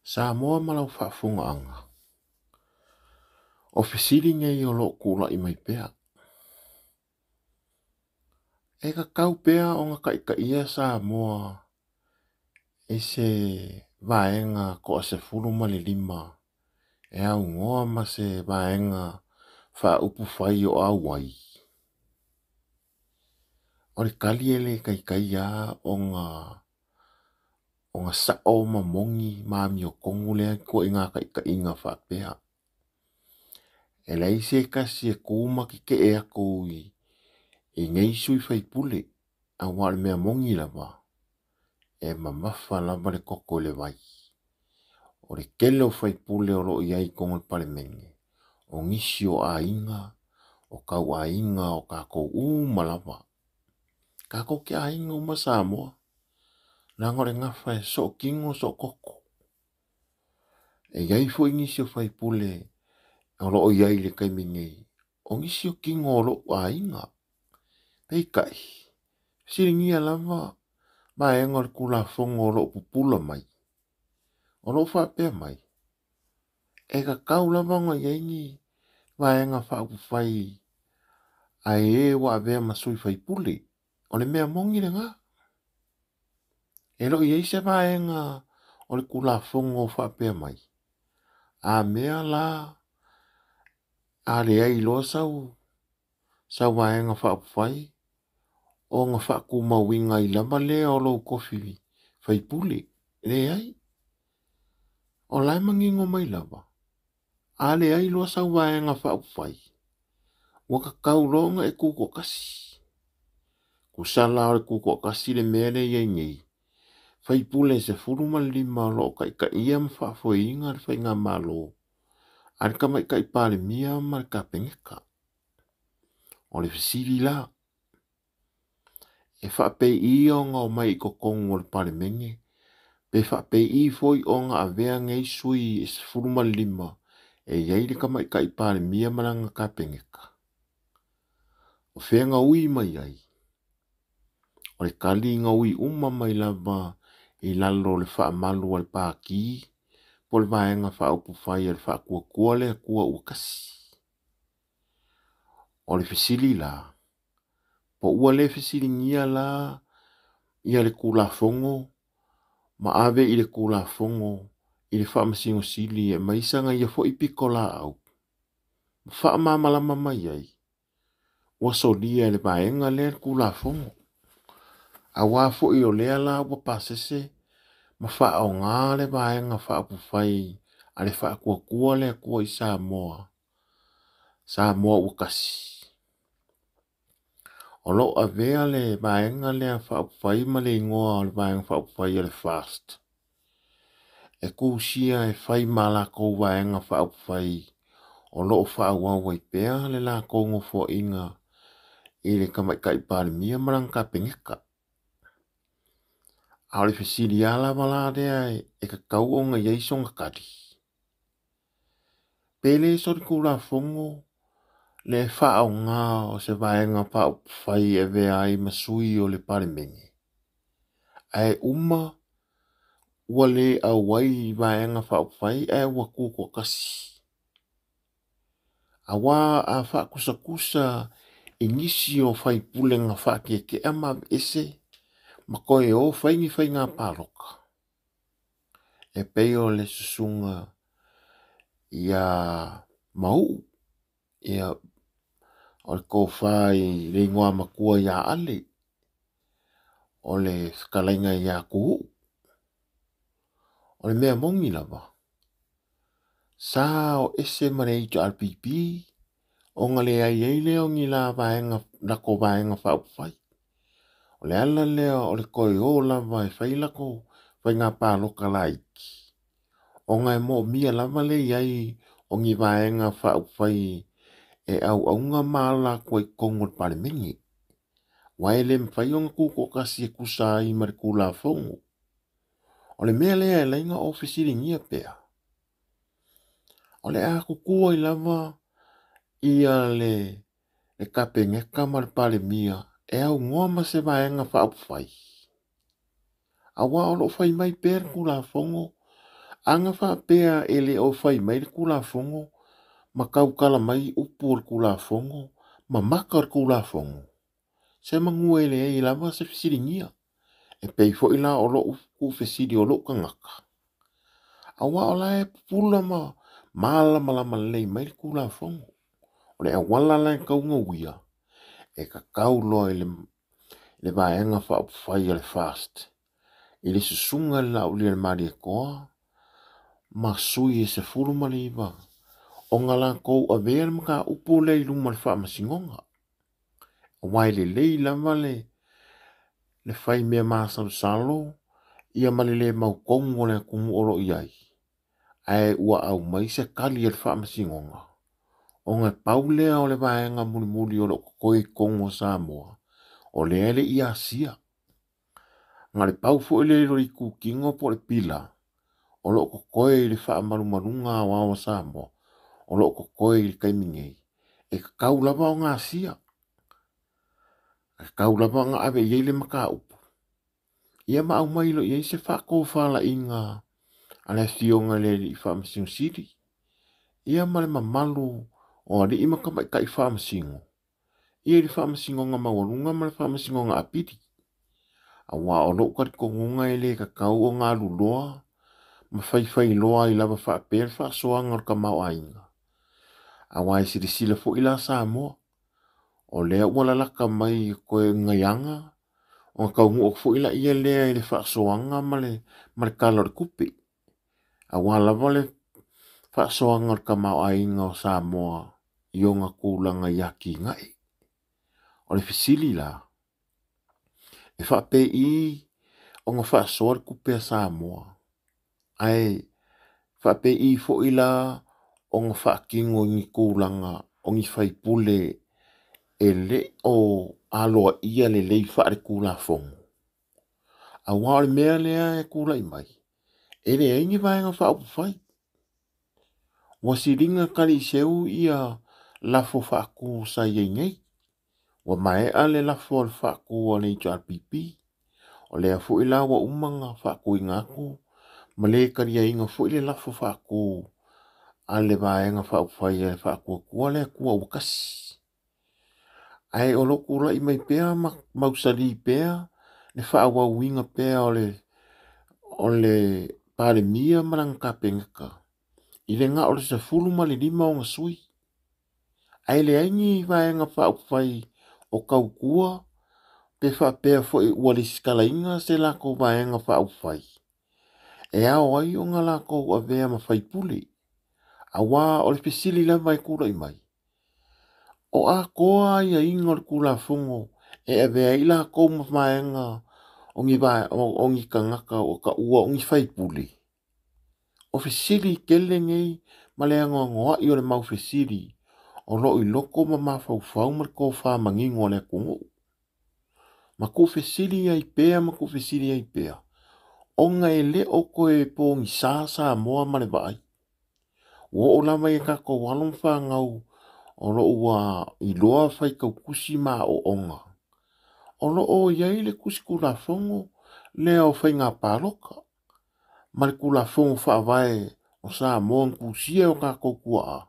Samoa ma lau faafofogaaga, o fesili nei o lo o tulai mai pea. E tatau pea ona taitaia Samoa i se vaega 15 e aunoa ma se vaega faaupufai o auai. O le tali e le taitai lava ona sao ma moni ma amiotonu lea ituaiga taitaiga faapea. E leai se tasi e tu ma tetee atu i nei sui usufono, aua o le mea moni lava, e mamafa lava le toto i le vai. O le tele o sui usufono o lo o i ai i totonu o le Palemene, o nisi o aiga, o tauaiga o tatou uma lava. Tatou te aiga uma Samoa, leaga o le gafa e sootino soototo. E i ai foi nisi o sui usufono o lo o i ai i le taimi nei, o nisi o tino o lou aiga. Peitai, fesiligia lava vaega o le Tulafono o lo o pupula mai. O lo o faapea mai, e tatau lava ona i ai ni vaega faaupufai a e ua avea ma sui usufono. O le mea moni lena. E le o i ai se vaega o le Tulafono o faapea mai, a mea la a leai loa sau vaega faaupufai, ona faatumauina ai lava lea o lou tofi faipule. Leai, o la e manino mai lava, a leai loa sau vaega faaupufai, ua tatau loa ona e tutoatasi. Tusa la o le tutoatasi le mea lea e i ai nei, faipule 15 o lo o taitaia ma faafoeina le faigamalo a le Tamaitai Palemia ma le Kapeneta. O le fesili la, e faapei ona omai i totonu o le Palemene, pe faapei foi ona avea nei sui e 15 e i ai le Tamaitai Palemia ma lana Kapeneta? O fea na ui mai ai? O le tali na ui uma mai lava i lalo o le faamalu a le Pati po o le Vaega Faaupufai a le Faatuatua le Atua Ua Tasi. O le fesili la, po ua le fesiligia la ia le Tulafono ma ave i le Tulafono i le Faamasino Sili e aumai sana ia foi pitolaau ma faamalamalama mai ai, ua solia e le vaega lea le Tulafono. Aua foi o lea la ua pasese ma faaaoga le Vaega Faaupufai a le Faatuatua le Atua i Samoa, Samoa Ua Tasi. O lo o avea le vaega lea faaupufai ma le igoa o le Vaega Faaupufai o le FAST e tusia e fai ma latou Vaega Faaupufai o lo o faaauau ai pea le latou nofoaiga i le Tamaitai Palemia ma lana Kapeneta. A o le fesili lava lava la lea e tatau ona i ai sona tali, pe le solitulafono le faaaoga o se Vaega Faaupufai e avea ai ma sui o le Palemene, ae uma ua le auai i Vaega Faaupufai ae ua tutoatasi. Aua a faatusatusa i nisi o faipule na faatietie ma aveese ma toe o fai ni faiga palota, e pei o le susuga ia Mauu, ia, o le tofa i le igoa matua ia Ale, o le fetalaiga ia Tuuu. O le mea moni lava, sa o ese ma le HRPP ona leai ai lea o ni la vaega, latou vaega faaupufai. O le ala lea o le toe o lava e fai latou faiga palota laiti, ona e moomia lava le i ai o ni vaega faaupufai e auauna ma ala atu ai i totonu o le Palemene. Aua e le mafai ona tutoatasi e tusa ai ma le Tulafono. O le mea lea e ala ai ona ou fesiligia pea, o le a tutu ai lava ia le Kapeneta ma le Palemia e aunoa ma se vaega faaupufai. Aua o lo o fai mai pea le Tulafono, Aga faapea e le o fai mai le Tulafono ma tautala mai upu o le Tulafono ma maka o le Tulafono, se manu e leai lava se fesiligia. E pei foi la o lou tuufesili o lou tagata, aua o la e pupula ma malamalama lelei mai le Tulafono. O le auala la e tatau ona uia, e tatau loa i le Vaega Faaupufai a le FAST, i le susuga i le Laaulialemalietoa ma sui e 19 ona latou avea le mataupu lea i luma o le Faamasinoga. Aua e lelei lava le fai mea masalosalo ia ma le le mautonu o le atunuu o lo o i ai, ae ua aumai se tali a le Faamasinoga, ona e pau lea o le vaega mulimuli o lo o totoe i totonu o Samoa, o lea e le i asia. Na o le pau foi lea o le itutino po o le pila o lo o totoe i le faamalumaluga aoao a Samoa, o lo o totoe i le taimi nei, e tatau lava ona asia, e tatau lava ona ave i ai le mataupu, ia ma aumai loa i ai se faatofalaiga a le afioga i le Alii Faamasino Sili, ia ma le mamalu o alii ma tamaitai faamasino, ia i le Faamasinoga Maualuga ma le Faamasinoga Apili. Aua o lou talitonuga e le tatau ona aluloa ma faifailoa ai lava faapea le faasoaga o le tamaoaiga. Aua e silasila foi la Samoa, o lea ua lalata mai toe gaiaga, ona taunuu atu foi laia lea i le faasoaga ma le tala o le tupe. Aua lava le faasoaga o le tamaoaiga o Samoa i ona tulaga i atinae. O le fesili la, e faapei ona faasoa le tupe a Samoa, ae faapei foi la ona faatino i ni tulaga o ni faipule e le o aloaia lelei faale-Tulafono. Aua o le mea lea e tulai mai, e leai ni vaega faaupufai. Ua siliga taliseu ia lafo faatu sa i ai nei. Ua maea le lafo o le faatu a le HRPP. O lea foi la ua uma ona faatuina atu ma le taliaina foi le lafo faatu a le Vaega Faaupufai a le Faatuatua le Atua Ua Tasi. Ae o lo o tulai mai pea ma mausali pea le faaauauina pea o le Palemia ma lana Kapeneta i le na o le 15 ona sui. Ae leai ni vaega faaupufai o tautua pe faapea foi ua lesitalaina se latou vaega faaupufai e ao ai ona latou avea ma faipule. Aua o le fesili lava e tulai mai, o atoa aiaiga o le Tulafono e avea ai latou ma vaega o ni tagata o taua o ni faipule. O fesili tele nei ma le anoanoai o le mau fesili o loo i loko ma mafaufau ma le tofa manino o le atunuu. Ma tuufesili ai pea ma tuufesili ai pea, ona e le o toe pogisa Samoa ma le vaai. Ua oo lava ia tatou alo ma fanau o loo ua iloa faitautusi ma aoaoga. O loo i ai le tusi Tulafono lea o faiga palota ma le Tulafono Faavae o Samoa na tusia e o tatou tuaa,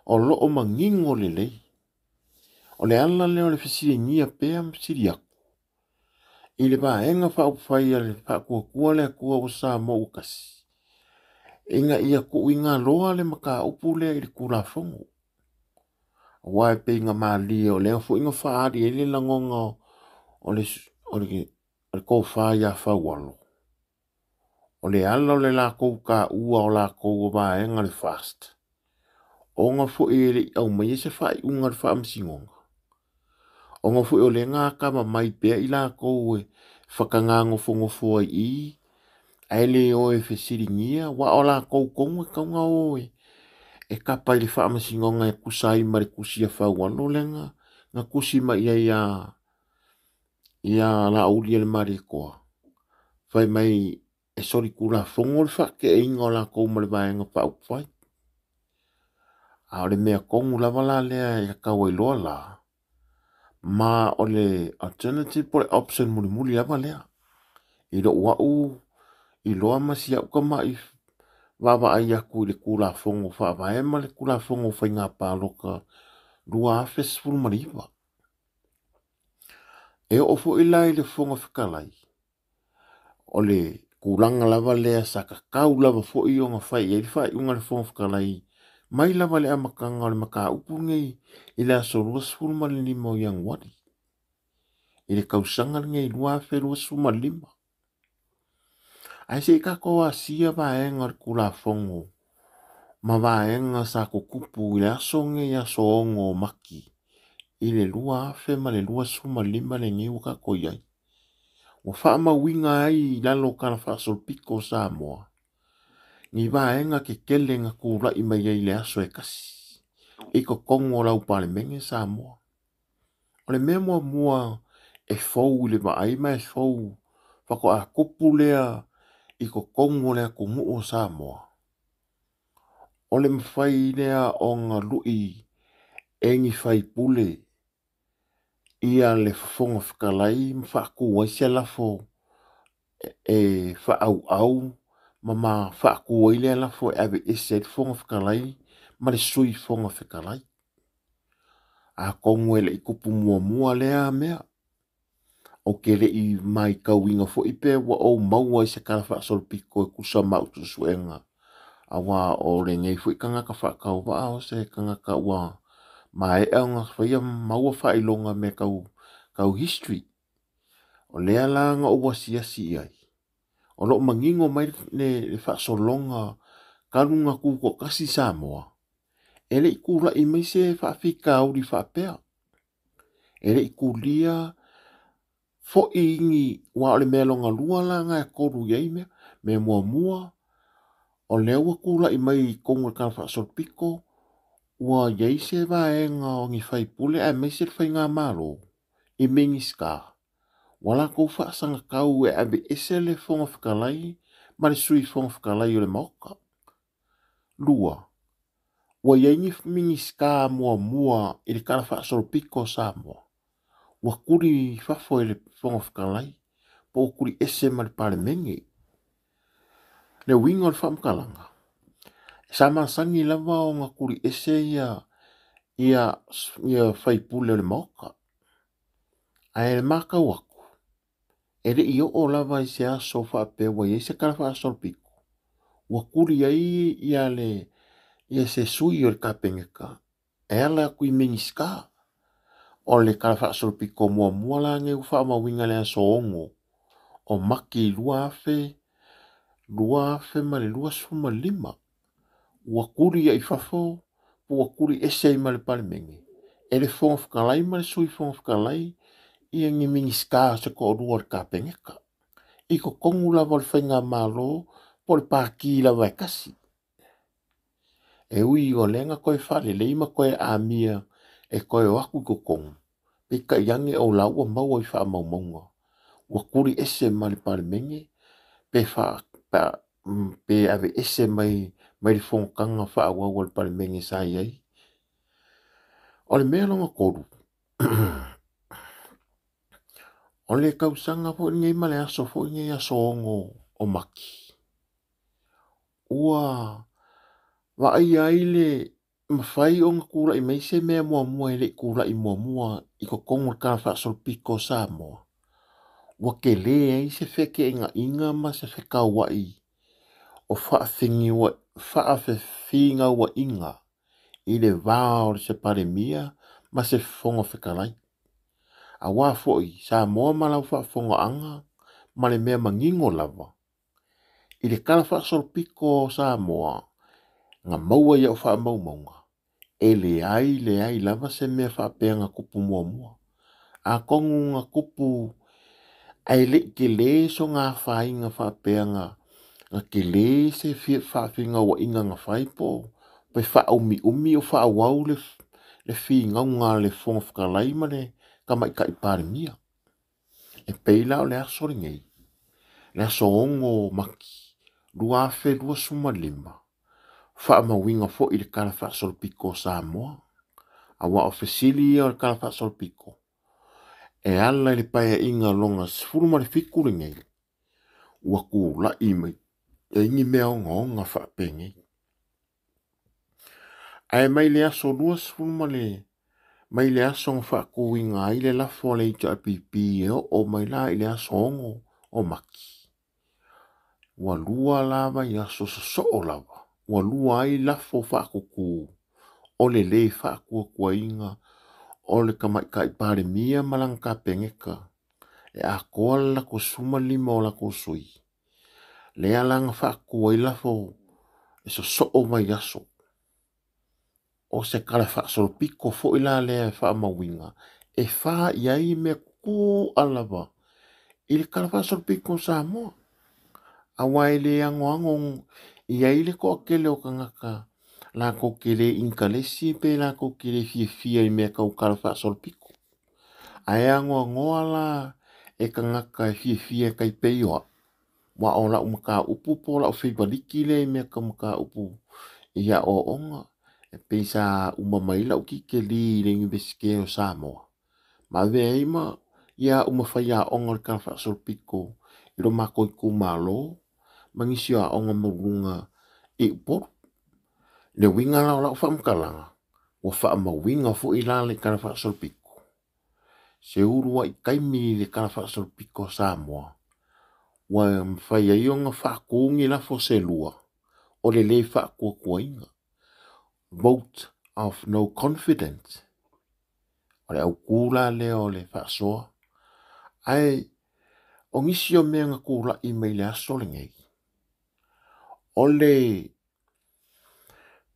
o loo manino lelei. O le ala lea o le fesiligia pea ma fesili atu i le Vaega Faaupufai a le Faatuatua le Atua ua Samoa Ua Tasi, ina ia tuuina loa le mataupu lea i le Tulafono. Aua e pei na malie o lea foi na faaali ai le lagona o le tofa ia Faualo. O le ala o le latou taua o latou o vaega le FAST, ona foi e le i aumaia se faaiuga a le Faamasinoga, ona foi o lea na atamamai pea i latou e whakangāngofonofo ai i, ae le o e fesiligia, wa o latou tonu e taunga o e kapa i le Faamasinoga e tusa ai ma le tusi a Faualo lea na tusi mai ai ia Laaulialemalietoa. Fai mai e soli Tulafono le faateaina o latou ma le Vaega Faaupufai. A o le mea tonu lava la lea e tatau ai loa la, ma o le alternative po o le option mulimuli lava lea. I lou au iloa ma si au tamai vaavaai atu i le Tulafono Faavae ma le Tulafono o Faiga Palota 2019. E oo foi la i le Fofoga Fetalai, o le tulaga lava lea sa tatau lava foi ona fai i ai le faaiuga a le Fofoga Fetalai mai lava i le amataga o le mataupu lenei i le aso 25 o Ianuari i le tausaga lenei 2025. Ae se i tatou asia vaega o le Tulafono ma vaega sa tutupu i le aso lenei aso 6 o Mati i le 2025 lenei ua tatou i ai. Ua faamauina ai i lalo o Tala Faasolopito o Samoa ni vaega tetele na tulai mai ai i le aso e tasi i totonu o lau Palemene Samoa. O le mea muamua e fou i le vaai ma e fou faatoa tupu lea i totonu o le atunuu o Samoa, o le mafai lea ona lui e ni faipule ia le Fofoga Fetalai ma faatu ai se lafo e faaauau ma faatu ai lea lafo e aveese ai le Fofoga Fetalai ma le Sui Fofoga Fetalai. Atonu e le i tupu muamua lea mea. Ou te le i matauina foi pe ua ou maua i se tala faasolopito e tusa ma au suesuega, aua o lenei foi tagata faatauvaa o se tagata ua maea ona faia maua faailoga mea tau history. O lea la na ou asiasi i ai, o lo o manino mai le faasologa talu ona tutoatasi Samoa, e le i tulai mai se faafitauli faapea. E le i tulia foi ni, aua o le mea lona lua la na e tolu i ai mea. Mea muamua, o lea ua tulai mai i totonu o le Tala Faasolopito, ua i ai se vaega o ni faipule aemaise le faigamalo i Minisita, ua latou faasagatau e aveese le Fofoga Fetalai ma le Sui Fofoga Fetalai o le Maota. Lua, ua i ai ni Minisita muamua i le Tala Faasolopito o Samoa, ua tuli i fafo e le Fofoga Fetalai po ua tuli ese ma le Palemene. Le uiga o le faamatalaga, sa masani lava ona tuli ese ia faipule o le Maota. Ae matau atu, e le i oo lava i se aso faapea ua i ai se tala faasolopito, ua tuli ai ia se sui o le Kapeneta e ala atu i Minisita. O le tala faasolopito muamua la lenei ua faamauina i le aso 6 o Mati 2025, ua tuli ai i fafo po ua tuli ese ai ma le Palemene e le Fofoga Fetalai ma le Sui Fofoga Fetalai ia ni Minisita se toalua o le Kapeneta i totonu lava o le faigamalo po o le pati lava e tasi. E ui o lea na toe faalelei ma toe amia e toe o atu i totonu, peitai ane o la ua maua i faamaumauga ua tuli ese ma le Palemene pe aveese mai le fonotaga faaauau a le Palemene sa i ai. O le mea lona tolu, o le tausaga foi lenei ma le aso foi lenei aso 6 o Mati, ua vaaia ai le mafai ona tulai mai se mea muamua e le i tulai muamua i totonu o le Tala Faasolopito o Samoa, ua tele ai se feteenaiga ma se fetauai o faafefinauaiga i le va o se Palemia ma se Fofoga Fetalai. Aua foi Samoa ma lau faafofogaaga ma le mea manino lava, i le Tala Faasolopito o Samoa na maua i au faamaumauga, e leai lava se mea faapea na tupu muamua. Atonu na tupu ae le i tele sona afaina faapea na tele se faafinauaiga na fai po pe faaumiumi o faaauau le finauga a le Fofoga Fetalai ma le Tamaitai Palemia. E pei la o le aso lenei, le aso 6 o Mati 2025, faamauina foi le Tala Faasolopito o Samoa, aua o fesili ia o le Tala Faasolopito e ala i le paeaiga lona 17 lenei, ua tulai mai. E ai ni mea ogaoga faapenei. Ae mai le aso 20 ma le mai le aso na faatuina ai le lafo a le HRPP e oo mai la i le aso 6 o Mati, ua lua la vaiaso sosoo lava, ua lua ai lafo faatutu o le lē faatuatuaina o le Tamaitai Palemia ma lana Kapeneta e atoa le latou 15 o latou sui, lea la na faatutu ai lafo e sosoo vaiaso. O se tala faasolopito foi la lea e faamauina e fa i ai mea tutu'a lava i le tala faasolopito o Samoa. Aua e le anoano i ai le toatele o tagata latou te le initalesi pe latou te le fiafia i mea tau tala faasolopito. Ae anoanoa la e tagata e fiafia e tai pei o au. Aua o lau mataupu po o lau feivaliki lea i mea tau mataupu i aoaoga, e pei sa uma mai lau tikeli i le Iunivesite o Samoa, ma avea ai ma ia au ma faiaoga o le tala faasolopito i lo matou itumalo ma nisi o aoga maualuluga i Upolu. Le uiga la o lau faamatalaga, ua faamauina foi la le tala faasolopito, se uluai taimi i le tala faasolopito o Samoa, ua mafai ai ona faatu ni lafo se lua o le lē faatuatuaina, vote of no confidence. O le autu la lea o le faasoa. Ae o nisi o mea na tula'i mai le aso lenei, o le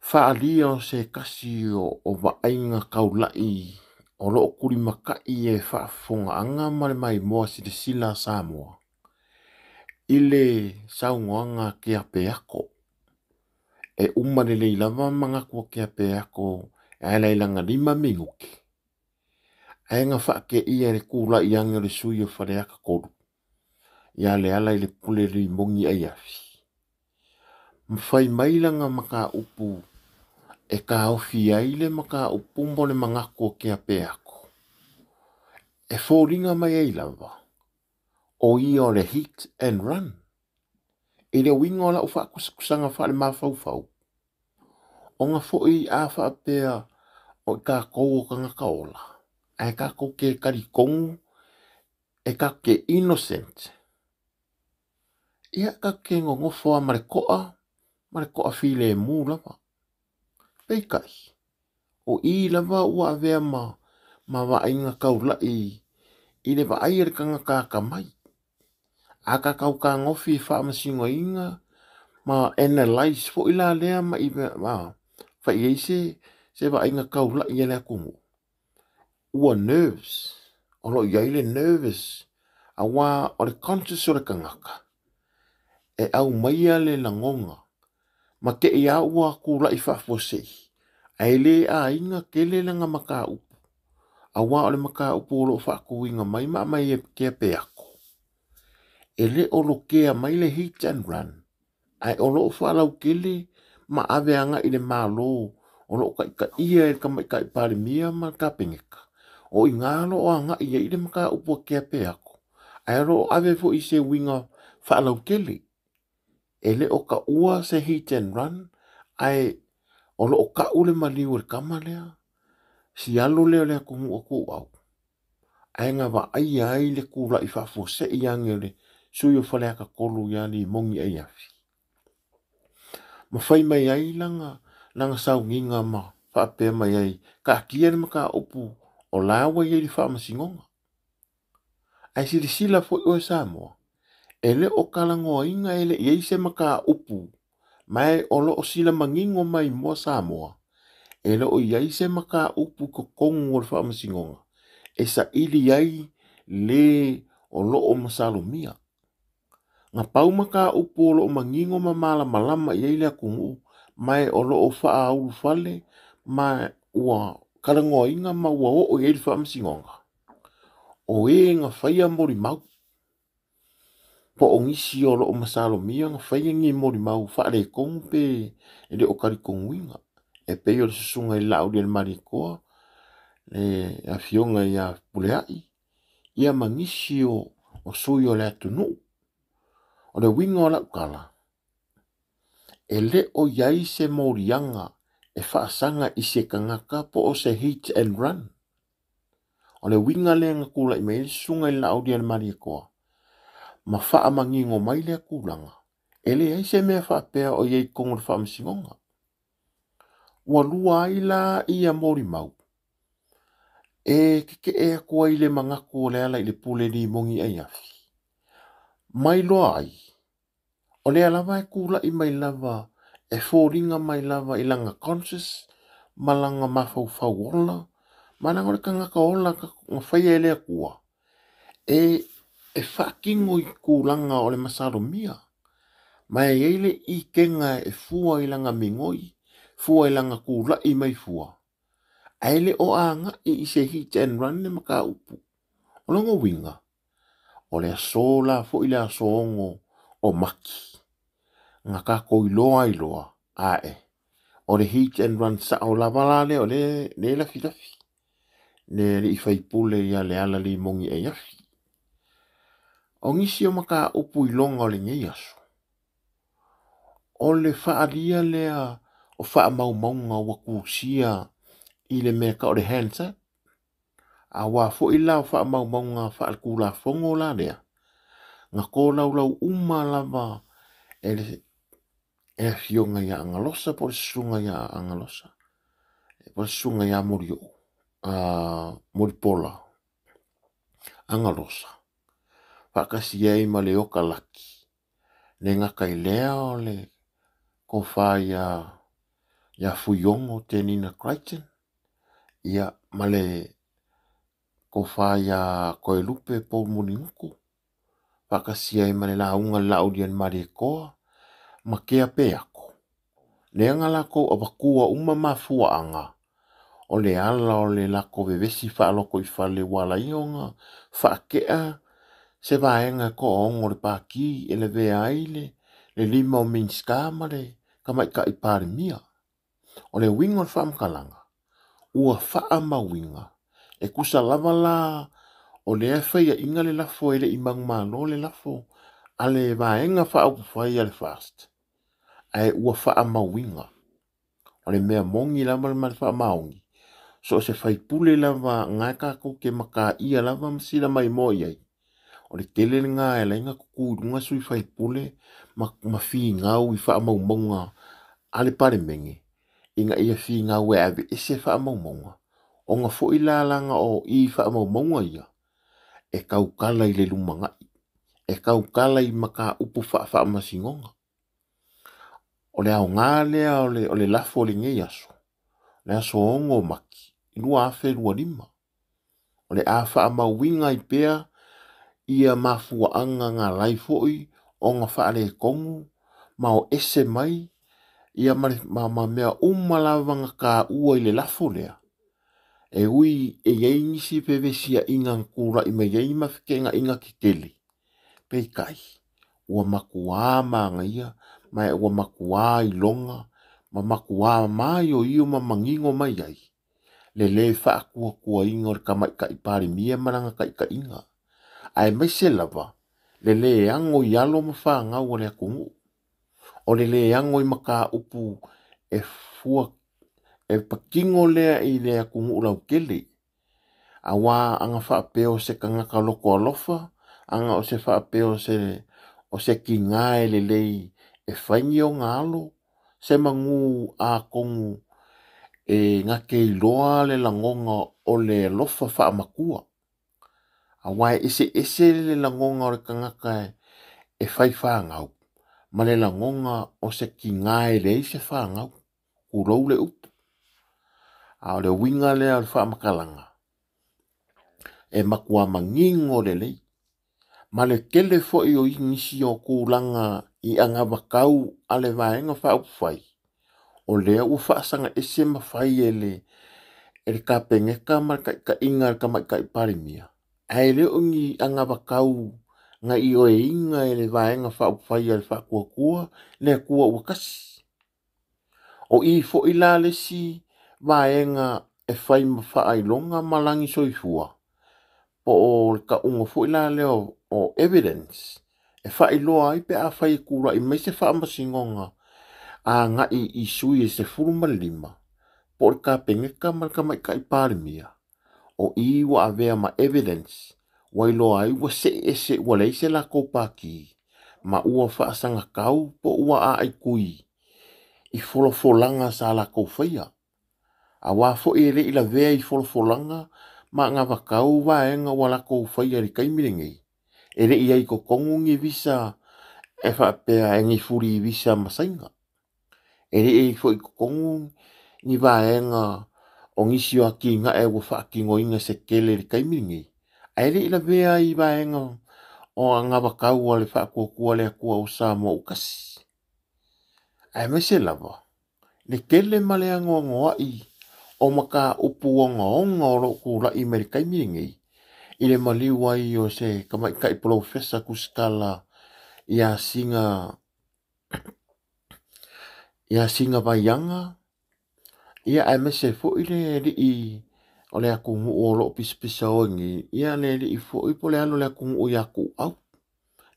faaalia o se tasi o vaaiga taula'i o lo o tulimata'i e faafofogaaga ma le maimoa silasila a Samoa i le saunoaga a Tea Peato. E uma lelei lava manatu o Tea Peato e ala i lana 5 minute, ae na faateia e le tula'i ane o le sui o Faleata 3 ia Lealailepule Rimoni Aiafi, ma fai mai lana mataupu e taofi ai le mataupu mo le manatu o Tea Peato. E foliga mai ai lava o ia o le hit and run. I le uiga o lau faatusatusaga faale-mafaufau, ona foi a faapea o i tatou o tagata ola, ae tatou te talitonu e tatou te innocent, ia tatou te nonofo lava ma le to'a, ma le to'a filemu lava. Peitai, o i lava ua avea ma vaaiga taula'i i le vaai a le tagata atamai. A tatou tagofi e faamasinoina ma analyse foi la lea ma i fai ai se vaaiga taula'i a le atunuu, ua nerves, o lo o i ai le nervous, aua o le conscious o le tagata e aumaia le lagona ma te i lava ua tula'i faafuasei, ae le aiga tele lana mataupu, aua o le mataupu o lo o faatuina mai ma aumai e Tea Peato, e le o lokea mai le hit and run, ae o lo o faalautele ma ave agai i le Malo o lo o taitaia e le Tamaitai Palemia ma le Kapeneta. O i ina o lo o agai ai le mataupu a Tea Peato, ae o lo o ave foi i se uiga faalautele. E le o taua se hit and run, ae o lo o tau le maliu e le tama lea, si alo lea o le atunuu o Tuuau, ae na vaaia ai le tula'i faafuasei ane o le sui o Faleata 3 ia Rimoni Aiafi. Ma fai mai ai lana sauniga ma faapea mai ai, taatia le mataupu o la ua i ai le faamasinoga. Ae silasila foi oe Samoa, e le o talanoaina e le i ai se mataupu, ma e o lo o sila manino mai moa Samoa, e le o i ai se mataupu i totonu o le faamasinoga e saili ai le o lo o masalomia. Na pau mataupu o lo o manino ma malamalama i ai le atunuu, ma e o lo o faaulufale ma ua talanoaina ma ua oo i ai le faamasinoga, o e na faia molimau, po o nisi o lo o masalomia na faia ni molimau faaletonu pe e le o talitonuina. E pei o le susuga i le Laaulialemalietoa, le afioga ia Puleai, ia ma nisi o sui o le atunuu. O le uiga o lau tala, E le o i ai se moliaga e faasaga i se tagata po o se hit and run. O le uiga lea na tulai mai ai le susuga i le Laaulialemalietoa ma faamanino mai lea tulaga, e leai se mea faapea o i ai i totonu o le faamasinoga. Ua lua ai la ia molimau e tetee atu ai le manatu o Lealailepule Rimoni Aiafi, ma iloa ai, o lea lava e tulai mai lava e foliga mai lava i lana conscious ma lana mafaufau ola, ma leaga o le tagata ola na faia e le Atua, e faatino i tulaga o le masalomia, ma e i ai le ikega e fua i lana migoi, fua i lana tulai mai fua, ae le o agai i se hit and run le mataupu. O lona uiga, o le aso la foi le aso 6 o Mati, na tatou iloa ai loa, ae, o le hit and run sao lava la lea o le lafilafi, le alii faipule ia Leala Rimoni Aiafi. O nisi o mataupu iloga o lenei aso, o le faalia lea o faamaumauga ua tusia i le mea tau o le Hansard. A ua foi la o faamaumauga faaletulafono la lea, na tolaulau uma lava e le afioga ia Agalosa po o le susuga ia Agalosa, po o le susuga ia Molioo, Mulipola Agalosa, faatasi ai ma le Oka Laki. Le gata i lea o le tofa ia Fuiono Tenina Crichton, ia ma le tofa ia Toelupe Paul Mulinuku, faatasi ai ma le lauga le Laaulialemalietoa, ma Kea Peato. Lea na latou avatua uma mafuaaga o le ala o le latou vevesi faaloto i fale ua ala ai ona faatea se vaega e toaono o le pati e lavea ai le lima o Minisita ma le tamaitai Palemia. O le uiga o le faamatalaga, ua faamauina e tusa lava la o lea e faiaina le lafo e le i manumalo le lafo a le vaega faaupufai a le FAST, ae ua faamauina. O le mea moni lava ma le faamaoni, so o se faipule lava nga tatou te mataia lava ma sila mai moa i ai. O le tele lena e ala ai ona tutu i luga sui faipule ma finau i faamaumauga a le Palemene, ina ia finau e aveese faamaumauga, ona foi la laga o i faamaumauga ia, e tautala i le lumanai, e tautala i mataupu faafaamasinoga. O le aoga lea o le lafo o lenei aso, le aso 6 o Mati, 2025. O le a faamauina ai pea ia mafuaaga na alai foi ona faaletonu ma o ese mai ia ma mea uma lava na taua i le lafo lea. E ui e iai nisi fevesiaiga na tulai mai ai ma feteenaiga tetele. Peitai, ua matuā manaia, ma ua matuā iloga, ma matuā maioio ma manino mai ai le lē faatuatuaina o le tamaitai Palemia ma lana taitaiga. Aemaise lava le lē ago i alo ma fanau o le atunuu. O le lē ago i mataupu e fua e patino lea i le atunuu lautele. Auā aga faapea o se tagata loto alofa, aga o se faapea o se tinā e lelei e fai ni ona alo, se manu atonu e gate iloa le lagona o le alofa faamatua. Auā e eseese le lagona o le tagata e fai fanau, ma le lagona o se tinā e leai se fanau, tulou le upu. A o le uiga lea o le faamatalaga, e matua manino lelei. Ma le tele foi o nisi o tulaga i agavakau a le vaega faaupufai, o lea ua faasaga ese ma fai e le Kapeneta ma le taitaiga a le tamaitai Palemia, ae le o ni agavakau na ioeina e le vaega faaupufai a le Faatuatua le Atua ua tasi. O i foi la le isi vaega e fai ma faailoga ma lagi soifua, po o le tauga foi la lea o evidence, e faailoa ai pe a fai e tulai mai se faamasinoga agai i sui e 15 po o le Kapeneta ma le Tamaitai Palemia, o i ua avea ma evidence ua iloa ai ua see ese ua leai se latou pati ma ua faasagatau po ua aaitui i folafolaga sa latou faia. Aua foi e le i lavea i folafolaga ma anavatau vaega ua latou faia i le taimi lenei, e le i i ai i totonu ni visa e faapea e ni free visa ma Saina. E le i i ai foi i totonu ni vaega o nisi o atinae ua faatinoina se tele i le taimi lenei, ae le i lavea i vaega o anavatau a le Faatuatua le Atua o Samoa ua tasi. Aemaise lava le tele ma le anoanoai o mataupu ogaoga o lo o tulai mai i le taimi lenei i le maliu ai o se tamaitai polofesa tusitala ia Sina Vaiaga, ia aemaise foi le alii o le atunuu o lo o pisapisao ai nei, ia le alii foi po o le alo o le atunuu ia Tuuau.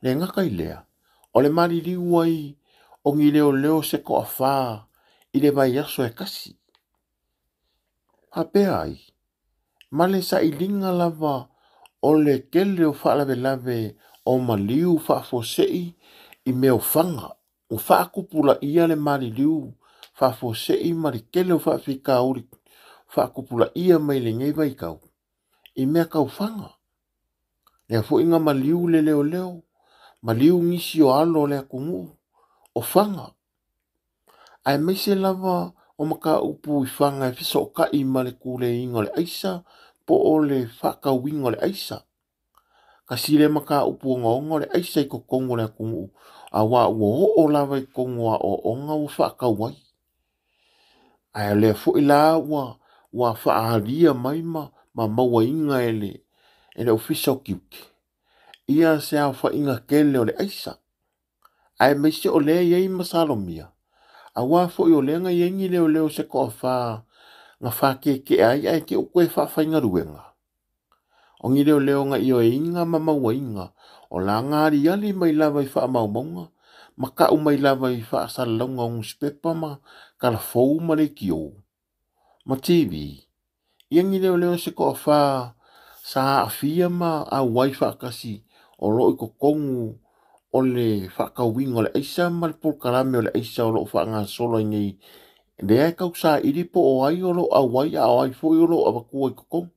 Le gata i lea, o le maliliu ai o ni leoleo se toafa i le vaiaso e tasi. Faapea ai, ma le sailiga lava o le tele o faalavelave o maliu faafuasei i mea o faga. Ua faatupulaia le maliliu faafuasei ma le tele o faafitauli faatupulaia mai lenei vaitau i mea tau faga. Lea foi na maliu le leoleo, maliu nisi o alo o le atunuu o faga. Aemaise lava o mataupu i faga e fesootai ma le tuleiga o le aisa po o le faatauina o le aisa. Tasi lea mataupu ogaoga o le aisa i totonu o le atunuu, aua ua oo lava i totonu o aoaoga ua faatau ai. Ae o lea foi la ua faaalia mai ma mauaina e le Ofisa o Tiute ia se aofaiga tele o le aisa. Aemaise o lea e i ai masalomia, aua foi o lea na i ai ni leoleo se toafa na fatetea ai ae te i ua toe faafaigaluega. O ni leoleo na ioeina ma mauaina, o la na aliali mai lava i faamaumauga, ma tau mai lava i faasalalauga o nusipepa ma talafou ma leitio ma TV. Ia ni leoleo se toafa sa aafia ma auai faatasi o lo o i totonu o le faatauina o le aisa ma le polokalame o le aisa o lo o faagasolo ai nei. Lea e tausaili po o ai o lo o auai a o ai foi o lo o avatua i totonu.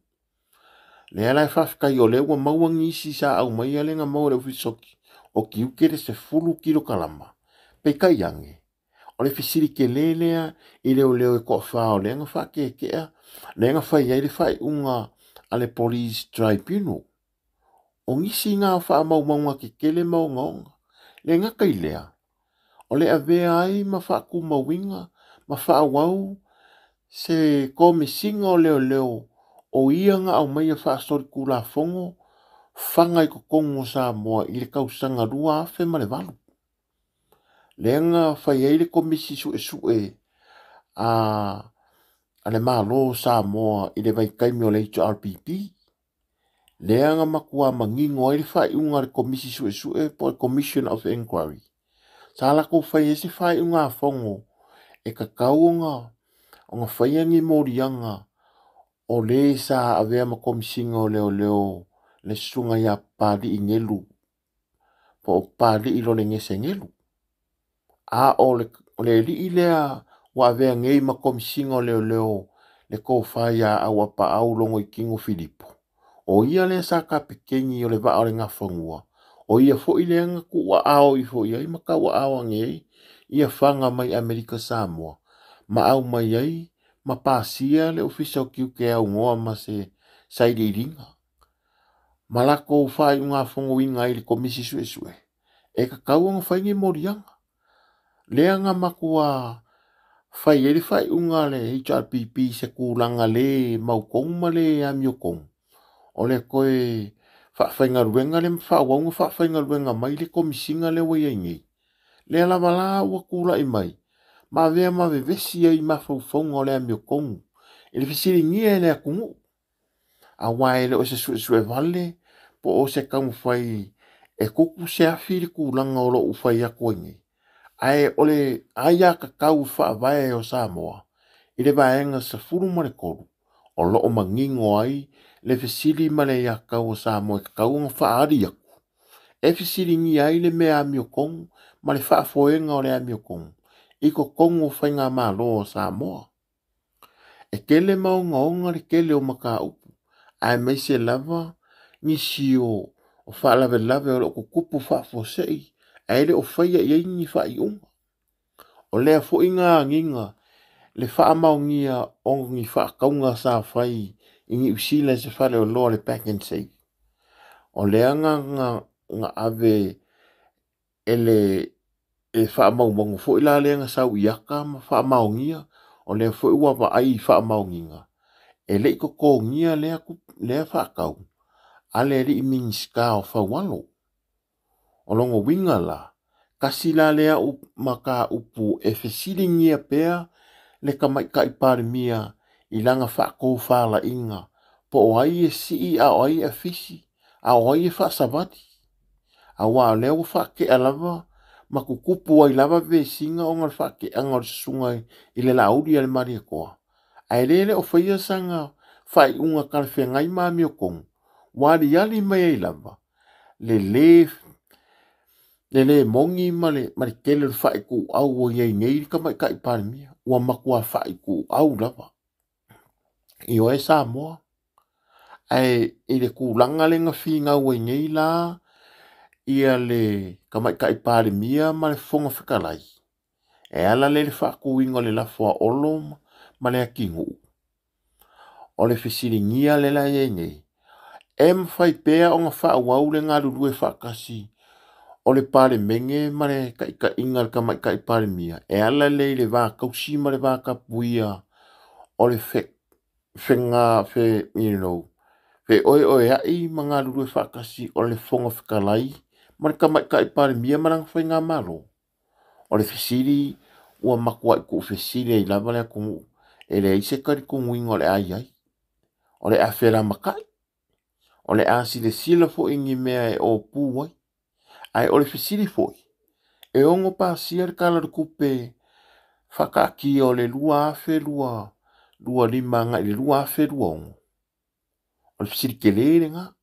Lea la e faafetai o lea ua maua nisi sa aumaia lea na maua e le Ofisa o Tiute le 10 kilokalama. Peitai ane, o le fesili tele lea i leoleo e toafa o lea na faatetea, lea na fai ai le faaiuga a le Police Tribunal. O nisi ngā faamaumauga tetele ma ogaoga. Le gata i lea, o le avea ai ma faatumauina ma faaauau se komisiga o leoleo o ia na aumaia faasolitulafono faga i totonu o Samoa i le tausaga 2008. Lea na fai ai le komisi suesue a le Malo o Samoa i le vaitaimi o le HRPP. Lea na matua manino ai le faaiuga a le komisi suesue po o le Commission of Inquiry. Sa latou fai ai se faaiuga fono e tatau ona faia ni moliaga o le sa avea ma komisina o leoleo le susuga ia Papali'i Gelu po o Papali'i Lolegese Gelu. A o le alii lea ua avea nei ma komisina o leoleo le tofa ia Auapaau Logoitino Filipo. O ia lea sa kapeteni o le vaa o le Gafanua. O ia foi lea na tuuaao ifo i ai ma tauaao ane ai ia faga mai Amerika Samoa ma au mai ai ma pasia le Ofisa o Tiute aunoa ma se sailiiliga. Ma latou faaiugafonoina ai le komisi suesue e tatau ona fai ni moliaga. Lea na matua fai ai le faaiuga a le HRPP se tulaga le mautonu ma le amiotonu. O le toe faafaigaluega le faaauauga faafaigaluega mai le komisina lea ua i ai nei. Lea lava la ua tulai mai ma avea ma vevesi ai mafaufauga o le amiotonu i le fesiligia e le atunuu. Aua e le o se suesue vale po o se taumafai e tupu se afi le tulaga o lo o fai atu ai nei. Ae o le aiatatau faavae o Samoa i le Vaega 13 o lo o manino ai le fesili ma le aiatatau a Samoa e tatau ona faaali atu e fesiligia ai le mea amiotonu ma le faafoega o le amiotonu i totonu o faigamalo a Samoa. E tele ma ogaoga le tele o mataupu, aemaise lava nisi o faalavelave o lo o tutupu faafuasei ae le o faia i ai ni faaiuga. O lea foi na agiga le faamaonia o ni faatauga sa fai i Niu Sila i se faleoloa o le Pak'nSave. O lea na ave e le faamaumauga foi la lea na sau i ata ma faamaonia, o lea foi ua vaai i faamaoniga, e le i totogia lea faatau a le alii Minisita o Faualo. O lona uiga la, tasi la lea mataupu e fesiligia pea le tamaitai Palemia i lana faatofalaiga, po o ai e sii a o ai e afisi, a o ai e faasavali. Aua o lea ua faatea lava ma tutupu ai lava vesiga ona o le faateaga o le susuga i le Laauli a le Malietoa. Ae le o faia sana faaiuga talafeagai ma amiotonu, ua aliali mai ai lava le le moni ma le tele o le faaituau ua i ai nei le tamaitai Palemia. Ua matua faaituau lava. Ioe Samoa. Ae i le tulaga lea na finau ai nei la ia le tamaitai Palemia ma le Fofoga Fetalai, e ala lea i le faatuina o le lafo a Olo ma Leatinuu, o le fesiligia lea la e i ai nei, e mafai pea ona faaauau le galulue faatasi o le Palemene ma le taitaiga a le tamaitai Palemia, e ala lea i le va tausi ma le va tapuia o le feoeoeai ma galulue faatasi o le Fofoga Fetalai ma le tamaitai Palemia ma lana faigamalo. O le fesili ua matuai tuufesili ai lava le atunuu, e leai se talitonuiga o le a i ai. O le a felamatai, o le a silasila foi i ni mea e opu ai. Ae o le fesili foi, e ono pasia le Tala o le Tupe faataatia o le 2025 agai i le 2026? O le fesili tele lena.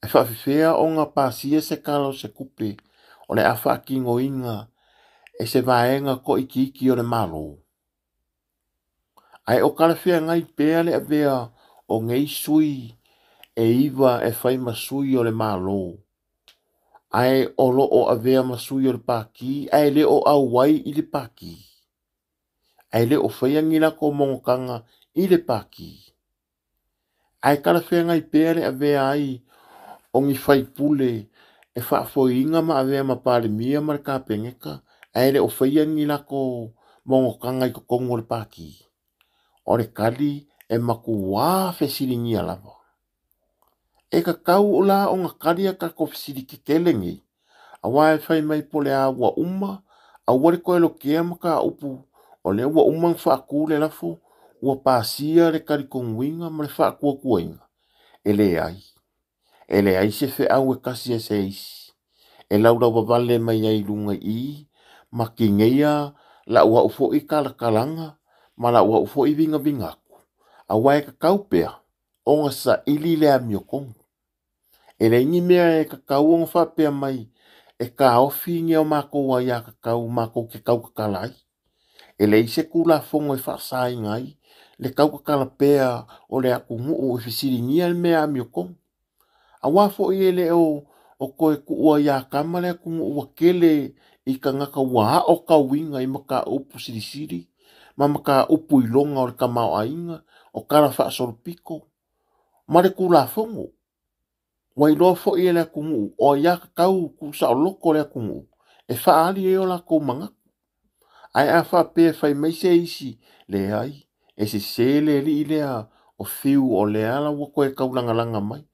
E faafefea ona pasia se Tala o se Tupe o le a faatinoina e se vaega toaitiiti o le Malo? Ae o talafeagai pea le avea o nei sui e 9 e fai ma sui o le Malo, ae o lo o avea ma sui o le pati, ae le o auai i le pati, ae le o faia ni latou monotaga i le pati. Ae talafeagai pea le avea ai o ni faipule e faafoeina ma avea ma Palemia ma le Kapeneta, ae le o faia ni latou monotaga i totonu o le pati. O le tali e matuā fesiligia lava. E tatau la ona tali a tatou fesili tetele nei, aua e fai mai po o le a ua uma, aua le toe lotea mataupu, o lea ua uma ona faatu le lafo, ua pasia le talitonuiga ma le faatuatuaina. E leai, e leai se feau e tasi e se isi e laulauavale mai ai i luga i i, ma tineia lau au foi talatalaga ma lau au foi vinavina atu, aua e tatau pea ona saili le amiotonu. E leai ni mea e tatau ona faapea mai e taofi ni a matou aiatatau matou te tautatala ai. E leai se Tulafono e faasaina ai le tautatala pea o le atunuu e fesiligia le mea amiotonu. Aua foi e le o toe tuua ia tama le atunuu ua tele i tagata ua aotauina i mataupu silisili ma mataupu iloga o le tamaoaiga, o tala faasolopito ma le Tulafono. Ua iloa foi e le atunuu o aiatatau tuusaoloto le atunuu e faaali ai o latou manatu. Ae a faapea e fai mai se isi, leai, e sese le alii lea o Fiu o lea la ua toe taulagalaga mai.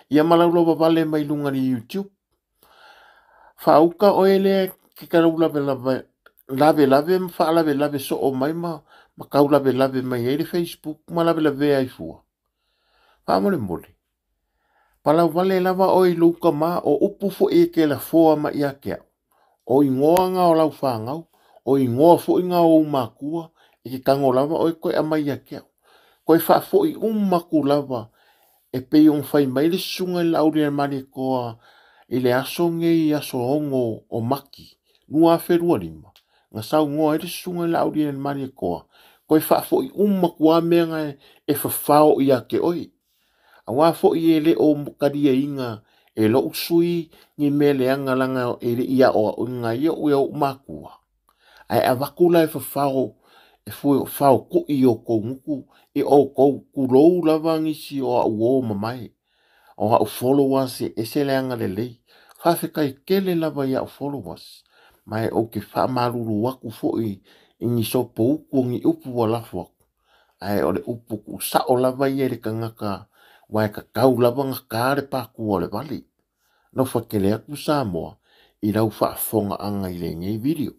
Ia ma laulauavale mai luga i le YouTube. Faauta oe lea ke lavelave ma faalavelave soo mai ma taulavelave mai ai le Facebook ma lavelavea ai fua. Faamolemole, palauvale lava oe i lou tama o upu foi e te lafoa mai ia te au. O igoa na o lau fanau, o igoa foi na o ou matua, e te tago lava oe toe aumai ia te au. Toe faafoi uma atu lava e pei ona fai mai le susuga i le Laaulialemalietoa i le aso nei aso 6 o Mati 2025, na saunoa ai le susuga i le Laaulialemalietoa, toe faafoi uma atu lava mea na e fafao ia te oe. Aua foi e le o taliaina e lou sui ni mea leaga leaga e le i aoaoina ai au e ou matua. Ae avatu la e fafao, e faotui i o outou gutu, i outou tulou lava nisi o au uo mamae, o au followers e ese le agalelei. Faafetai tele lava i au followers, ma e ou te faamalulu atu foi i ni sopoutu o ni upu ua lafo atu, ae o le upu tuusao lava ia i le tagata, aua e tatau lava ona ta le patua o le vale. Alofa tele atu Samoa i lau faafofogaaga i lenei video.